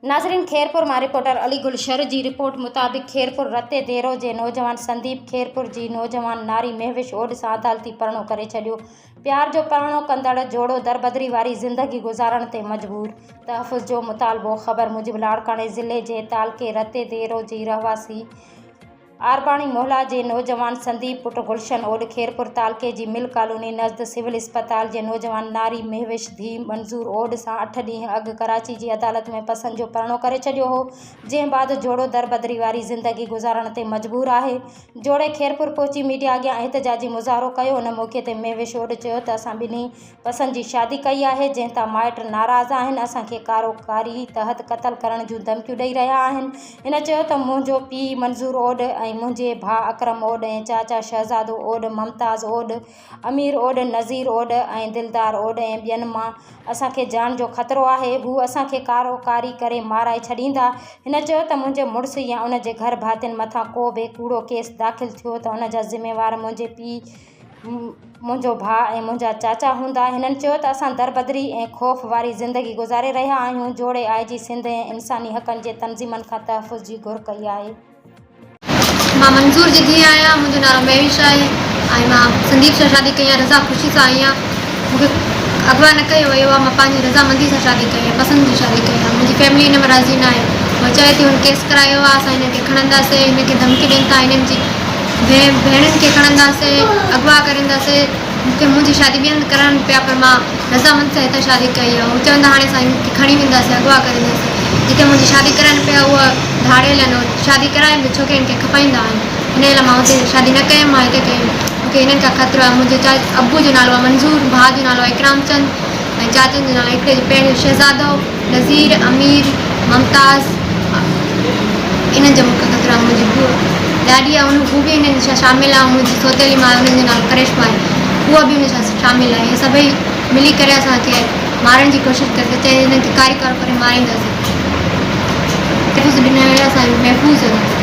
ناظرين خيرپور مان رپورٽر علي گل شر جي رپورٽ مطابق خيرپور رتي ديرو جي نوجوان سنديپ خيرپور جي نوجوان ناري مهوش اوڏ سان عدالتي پرڻو ڪري ڇڏيو پيار جو پرڻو ڪندڙ جوڙو دربدري واري زندگي گذارڻ تي مجبور، تحفظ جو مطالبو خبر موجب لاڙڪاڻي ضلعي جي تعلقي رتي ديرو جي رهواسي عارباڻي محلا جي نوجوان سنديپ پٽ گلشن اوڏ خيرپور تعلقي جي مل ڪالوني نزد سول اسپتال جي نوجوان ناري مهوش ڌيء منظور اوڏ سان اٺ ڏينهن اڳ ڪراچي جي عدالت ۾ پسند جو پرڻو ڪري ڇڏيو هو جنهن بعد جوڙو دربدري واري زندگي گذارڻ تي مجبور آهي جوڙي خيرپور پهچي ميڊيا اڳيان احتجاجي مظاهرو ڪيو ان موقعي تي مهوش اوڏ چيو ته اسان ٻنهي پسند جي شادي ڪئي آهي جنهن تان مائٽ ناراض آهن اسان کي ڪارو ڪاري تحت قتل ڪرڻ جون ڌمڪيون ڏئي رهيا آهن هن چيو ته منهنجو پيء منظور اوڏ ۽ منهنجي ڀاء اڪرم اوڏ ۽ چاچا شهزادو اوڏ ممتاز اوڏ امير اوڏ، نذير اوڏ ۽ دلدار اوڏ ۽ ٻين مان اسان کي جان جو خطرو آهي، هو اسان کي ڪارو ڪاري ڪري مارائي ڇڏيندا. هن چيو ته منهنجي مڙس يا ان جي گهر ڀاتين مٿان ڪو به ڪوڙو ڪيس داخل ٿيو ته ان جا ذميوار منهنجي پيء، منهنجو ڀاء ۽ منهنجا چاچا هوندا. هنن چيو ته اسان دربدري ۽ خوف واري زندگي گذاري رهيا آهيون، جوڙي آء جي سنڌ ۽ انساني حقن جي تنظيمن کان تحفظ جي گهر ڪئي آهي. مان منظور جي ڌيء آهيان منهنجو نالو مهوش آهي ۽ مان سنديپ سان شادي ڪئي آهي رضا خوشي سان آئي آهيان مون کي اغوا نه ڪيو ويو آهي مان پنهنجي رضامندي سان شادي ڪئي آهي پسند جي شادي ڪئي آهي منهنجي فيملي ان ۾ راضي نه آهي هوء چوي ٿي هن ڪيس ڪرايو آهي اسان هن کي کڻنداسين هن کي ڌمڪي ڏين ٿا هنن جي ڀيڻن کي کڻنداسين اغوا ڪرينداسين مون کي منهنجي شادي ٻين هنڌ ڪرائن پيا پر مان رضامند سان هتان شادي ڪئي آهي. هو چون ٿا هاڻي اسان هن کي کڻي وينداسين اغوا ڪرينداسين. جتي منهنجي شادي ڪرائن پيا اهي ڌاڙيل آهن. شادي ڪرايم ته ڇوڪرين کي کپائيندا آهن. ان لاء مان اتي شادي نه ڪيم مان هتي ڪيم. مون کي هنن کان خطرو آهي. منهنجي چا ابو جو نالو آهي منظور، ڀاء جو نالو آهي اڪرام چند ۽ چاچن جو نالو هڪڙي جو پهريون شهزادو، نذير، امير، ممتاز انهن جو مون کي خطرو آهي. منهنجي ڏاڏي آهي هو به انهن سان شامل آهي. منهنجي سوتيلي ماء آهي انهن جو نالو ڪرشما آهي اها به انهن سان شامل آهي. اهي سڀئي ملي ڪري اسان کي مارڻ جي ڪوشش ڪري ٿا چئي انهن کي ڪاري ڪارو ڪري مارينداسين. تحفظ ڏنو ويو اسان محفوظ آهيون.